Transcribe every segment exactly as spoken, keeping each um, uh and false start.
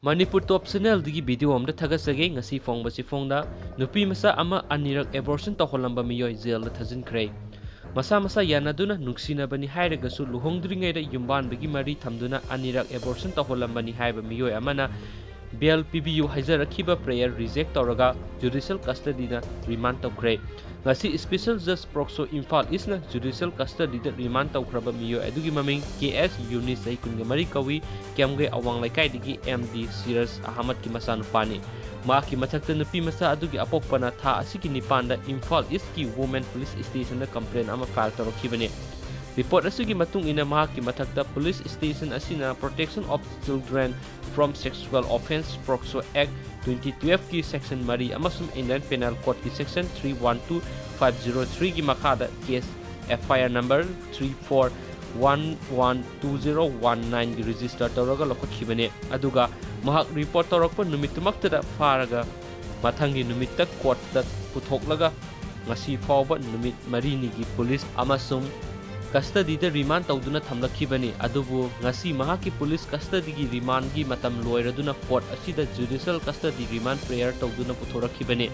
ꯃꯅꯤꯄꯨꯔ ꯇꯣꯞ ꯆꯦꯅꯦꯜꯗꯒꯤ video ꯑꯃꯗ ꯊꯥꯒꯠꯆꯒꯦ꯫ ꯉꯁꯤ ꯐꯣꯡꯕꯁꯤ ꯐꯣꯡꯗ ꯅꯨꯄꯤ ꯃꯆꯥ ꯑꯃ ꯑꯅꯤꯔꯛ ꯑꯦꯕꯣꯔꯁꯟ ꯇꯧꯍꯜꯂꯝꯕ ꯃꯤꯑꯣꯏ ꯖꯦꯜꯗ ꯊꯥꯖꯤꯟꯈ꯭ꯔꯦ꯫ ꯃꯁꯥ ꯃꯁꯥ ꯌꯥꯅꯗꯨꯅ ꯅꯨꯡꯁꯤꯅꯕꯅꯤ ꯍꯥꯏꯔꯒꯁꯨ ꯂꯨꯍꯣꯡꯗ꯭ꯔꯤꯉꯩꯗ ꯌꯨꯝꯕꯥꯟꯕꯒꯤ ꯃꯔꯤ ꯊꯝꯗꯨꯅ ꯑꯅꯤꯔꯛ ꯑꯦꯕꯣꯔꯁꯟ ꯇꯧꯍꯜꯂꯝꯕꯅꯤ ꯍꯥꯏꯕ ꯃꯤꯑꯣꯏ ꯑꯃꯅ ꯕꯦꯜ ꯄꯤꯕꯤꯌꯨ ꯍꯥꯏꯖꯔꯛꯈꯤꯕ ꯄ꯭ꯔꯦꯌꯔ ꯔꯤꯖꯦꯛ ꯇꯧꯔꯒ ꯖꯨꯗꯤꯁꯤꯌꯦꯜ ꯀꯁꯇꯗꯤꯗ ꯔꯤꯃꯥꯟ ꯇꯧꯈ꯭ꯔꯦ꯫ ꯉꯁꯤ ꯏꯁꯄꯤꯁꯦꯜ ꯖꯖ ꯄ꯭ꯔꯣꯛꯁꯣ ꯏꯝꯐꯥꯜ ꯏꯁꯅ ꯖꯨꯗꯤꯁꯤꯌꯦꯜ ꯀꯁꯇꯗꯤꯗ ꯔꯤꯃꯥꯟ ꯇꯧꯈ꯭ꯔꯕ ꯃꯤꯑꯣꯏ ꯑꯗꯨꯒꯤ ꯃꯃꯤꯡ ꯀꯦ ꯑꯦꯁ ꯌꯨꯅꯤꯁ, ꯆꯍꯤ ꯀꯨꯟꯒ ꯃꯔꯤ ꯀꯧꯏ, ꯀꯦꯝꯒꯩ ꯑꯋꯥꯡ ꯂꯩꯀꯥꯏꯗꯒꯤ ꯑꯦꯝ ꯗꯤ ꯁꯤꯔꯖ ꯑꯍꯃꯗꯀꯤ ꯃꯆꯥꯅꯨꯄꯥꯅꯤ꯫ ꯃꯍꯥꯛꯀꯤ ꯃꯊꯛꯇ ꯅꯨꯄꯤ ꯃꯆꯥ ꯑꯗꯨꯒꯤ ꯑꯄꯣꯛꯄꯅ ꯊꯥ ꯑꯁꯤꯒꯤ ꯅꯤꯄꯥꯟꯗ ꯏꯝꯐꯥꯜ ꯏꯁꯀꯤ ꯋꯨꯃꯦꯟ ꯄꯨꯂꯤꯁ ꯁ꯭ꯇꯦꯁꯟꯗ ꯀꯝꯄ꯭ꯂꯦꯟ ꯑꯃ ꯐꯥꯏꯜ ꯇꯧꯔꯛꯈꯤꯕꯅꯤ꯫ ꯔꯤꯄꯣꯔꯠ ꯑꯁꯤꯒꯤ ꯃꯇꯨꯡ ꯏꯟꯅ ꯃꯍꯥꯛꯀꯤ ꯃꯊꯛꯇ ꯄꯨꯂꯤꯁ ꯁ꯭ꯇꯦꯁꯟ ꯑꯁꯤꯅ Protection of Children from Sexual Offence, POCSO act twenty ꯇꯨꯋꯦꯜꯐꯀꯤ ꯁꯦꯛꯁꯟ ꯃꯔꯤ ꯑꯃꯁꯨꯡ ꯏꯟꯗꯤꯌꯟ ꯄꯦꯅꯦꯜ ꯀꯣꯗꯀꯤ section three one two five zero ꯊ꯭ꯔꯤꯒꯤ ꯃꯈꯥꯗ case F I R number three four one one two zero one ꯅꯥꯏꯟꯒꯤ register ꯇꯧꯔꯒ ꯂꯧꯈꯠꯈꯤꯕꯅꯤ꯫ ꯑꯗꯨꯒ ꯃꯍꯥꯛ ꯔꯤꯄꯣꯔꯠ ꯇꯧꯔꯛꯄ ꯅꯨꯃꯤꯠꯇꯨꯃꯛꯇꯗ ꯐꯥꯔꯒ ꯃꯊꯪꯒꯤ ꯅꯨꯃꯤꯠꯇ ꯀꯣꯔꯠꯇ ꯄꯨꯊꯣꯛꯂꯒ ꯉꯁꯤ ꯐꯥꯎꯕ ꯅꯨꯃꯤꯠ ꯃꯔꯤꯅꯤꯒꯤ ꯄꯨꯂꯤꯁ ꯑꯃꯁꯨꯡ ꯀꯁꯇꯗꯤꯗ ꯔꯤꯃꯥꯟ ꯇꯧꯗꯨꯅ ꯊꯝꯂꯛꯈꯤꯕꯅꯤ꯫ ꯑꯗꯨꯕꯨ ꯉꯁꯤ ꯃꯍꯥꯛꯀꯤ ꯄꯨꯂꯤꯁ ꯀꯁꯇꯗꯤꯒꯤ ꯔꯤꯃꯥꯟꯒꯤ ꯃꯇꯝ ꯂꯣꯏꯔꯗꯨꯅ ꯀꯣꯔꯠ ꯑꯁꯤꯗ ꯖꯨꯗꯤꯁꯤꯌꯦꯜ ꯀꯁꯇꯗꯤ ꯔꯤꯃꯥꯟ ꯄ꯭ꯔꯦꯌꯔ ꯇꯧꯗꯨꯅ ꯄꯨꯊꯣꯔꯛꯈꯤꯕꯅꯤ꯫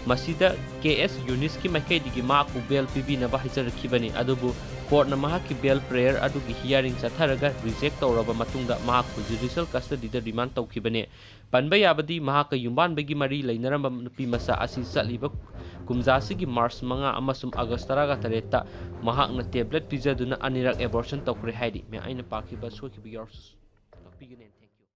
ꯃꯁꯤꯗ ꯀꯦ ꯑꯦꯁ ꯌꯨꯅꯤꯁꯀꯤ ꯃꯥꯏꯀꯩꯗꯒꯤ ꯃꯍꯥꯛꯄꯨ ꯕꯦꯜ ꯄꯤꯕꯤꯅꯕ ꯍꯥꯏꯖꯔꯛꯈꯤꯕꯅꯤ꯫ ꯑꯗꯨꯕꯨ ꯀꯣꯔꯠꯅ ꯃꯍꯥꯛꯀꯤ ꯕꯦꯜ ꯄ꯭ꯔꯦꯌꯔ ꯑꯗꯨꯒꯤ ꯍꯤꯌꯥꯔꯤꯡ ꯆꯠꯊꯔꯒ ꯔꯤꯖꯦꯛ ꯇꯧꯔꯕ ꯃꯇꯨꯡꯗ ꯃꯍꯥꯛꯄꯨ ꯖꯨꯗꯤꯁꯤꯌꯦꯜ ꯀꯁꯇꯗꯤꯗ ꯔꯤꯃꯥꯟ ꯇꯧꯈꯤꯕꯅꯤ꯫ ꯄꯟꯕ ꯌꯥꯕꯗꯤ ꯃꯍꯥꯛꯀ ꯌꯨꯝꯕꯥꯟꯕꯒꯤ ꯃꯔꯤ ꯂꯩꯅꯔꯝꯕ ꯅꯨꯄꯤ ꯃꯆꯥ ꯑꯁꯤ ꯆꯠꯂꯤꯕ ꯀꯨꯝꯖꯥ ꯑꯁꯤꯒꯤ ꯃꯥꯔꯆ ꯃꯉꯥ ꯑꯃꯁꯨꯡ ꯑꯥꯒꯁ ꯇꯔꯥꯒ ꯇꯔꯦꯠꯇ ꯃꯍꯥꯛꯅ ꯇꯦꯕ꯭ꯂꯦꯠ ꯄꯤꯖꯗꯨꯅ ꯑꯅꯤꯔꯛ ꯑꯦꯕꯣꯔꯁꯟ ꯇꯧꯈ꯭ꯔꯦ ꯍꯥꯏꯔꯤ꯫ ꯃꯌꯥꯝ ꯑꯩꯅ ꯄꯥꯈꯤꯕ ꯁꯣꯏꯈꯤꯕ ꯌꯥꯎꯔꯁꯨ ꯇꯥꯛꯄꯤꯒꯅꯤ꯫